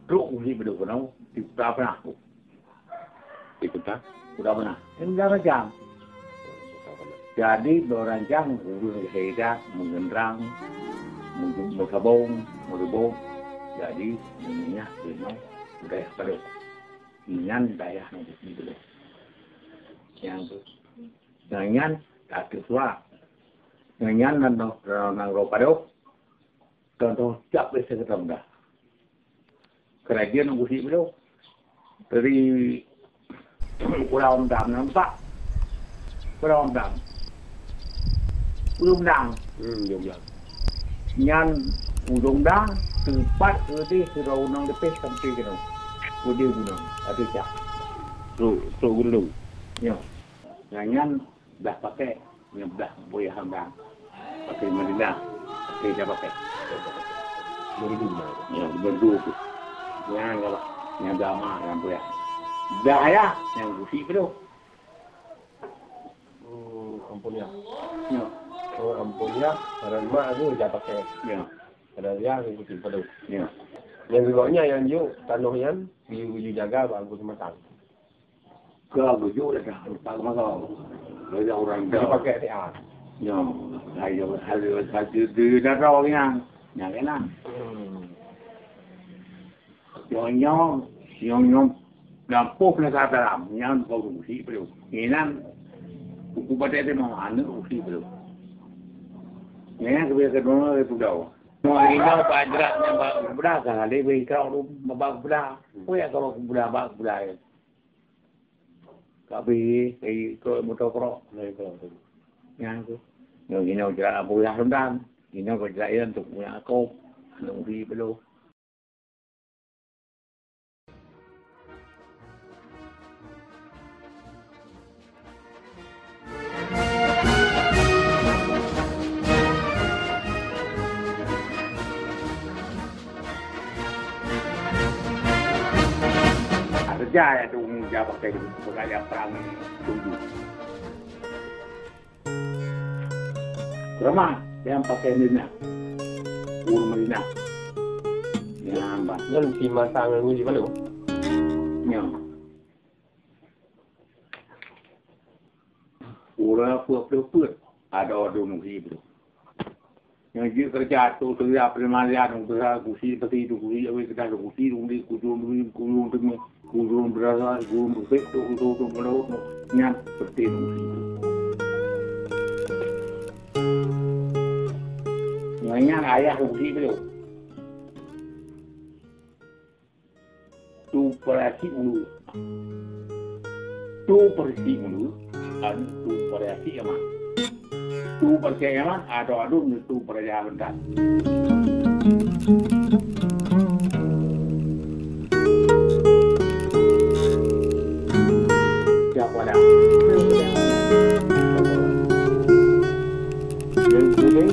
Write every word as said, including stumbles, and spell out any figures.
Trok u Gusik Beudôh keunoe, di Kuta Peunah. Di Kuta? Kuta Peunah. Ini udah rancang. Jadi, udah rancang, ureueng Haida, meugeundrang, meu-, meusabong, meureuboh. Jadi, meunyoe keunoe, budaya Padang. Nyan dayah nyang di Gusik Beudôh. Nyang tu. Nyang nyan, ka teusuak. Nyang nyan nan, nan, nan, nan, Padang. Contoh cap biasa kita mudah. Kerajaan Gusik Beudôh. Dari Pulau Endam nampak. Pulau Endam. Pulau Endam. Hmm, Ujong Dang. Nyan Ujong Dang, teumpat keudeh sidroe gunong leupeh sampai keunoe. Keudeh gunong, ada cak. Trok, trok gunong. Ya. Nyan, nyan Blah pakai, nyan blah boya hamba. Pakai Madinah, pakai dah pakai. Merdu. Ya, merdu tu. Nyan kalau, nyan dah mah, nyan boya. Dah ya, nyan Gusik Beudôh. Hmm, ampun ya. Ya. Oh, ampun ya. Padahal mak tu dah pakai. Ya. Padahal ya, Gusik Beudôh. Ya. Yang geuh nyan, yang juk tanoh nyan, beu-, beu jaga bak Angku Seumatang. Ka geujok dah, tak masa. Belajar orang dah. Dipakai S A. Ya, saya, saya, saya, dia dah tahu ni, ah. Yang kena. Hmm. Yang nyoe, yang nyoe, dah poh kena kata dalam, yang kau usi perlu. Inan, buku batik dia mau anak usi perlu. Yang kedua, kedua, itu dah. Mau ini, Pak Jerat, yang bak belah, kan, ada bengkau tu, bak belah. Apa ya kalau belah, bak belah, ya? Ka bri, ka ikot moto krok, ka ikot tu. Nyan tu. Nyoe inoe jarak Abu Yah Rondang. Inoe keu jarak Iran tu punya aku. Nunggu belum. Kerja ya tu, kerja pakai tu, pakai yang perang tu. Ramah yang pakai Madinah. Ur Madinah. Ya, bah. Nyan si masa ngan uji malu. Ya. Ureueng peuet-peuet ada dum uji tu. Nyang jeuet keureuja tu, keureuja peuleumahan, keureuja gusi peti tu, gusi awai keudah tu, gusi tu, gusi kujung tu, kujung tu, kujung beurasa, kujung beurasa tu, tu, tu, tu, tu, nyan peti tu, gusi tu. Nyan, nyan ayah gusi tu. Tu peurasi ulu. Tu peurasi ulu, anu tu peurasi aman. Tu peurasi aman, atau adu tu peurasi aman. Siapa dah? Yang sini.